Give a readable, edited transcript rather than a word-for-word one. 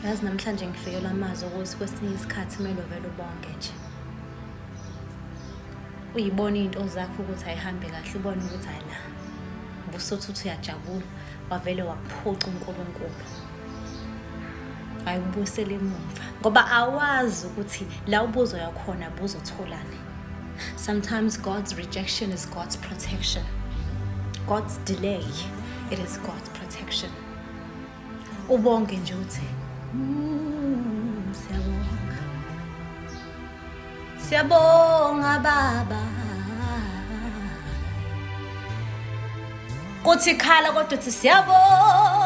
Yazi namhlanje ngifikelwa amazwi okuthi kwesinye isikhathi kumele uvele ubonge nje. Uyibona iy'nto zakho ukuthi ayihambi kahle, ubone ukuthi hhayi la. Ubusuthi uthi uyajabula, wavele wakuphuca uNkulunkulu. Hhayi ubuyisele emuva ngoba awazi ukuthi la ubuzoya khona buzotholani. Sometimes God's rejection is God's protection. God's delay, it is God's protection. Ubonge nje uthi siyabonga. Siyabonga baba. Kuthi khala kodwa uthi siyabonga.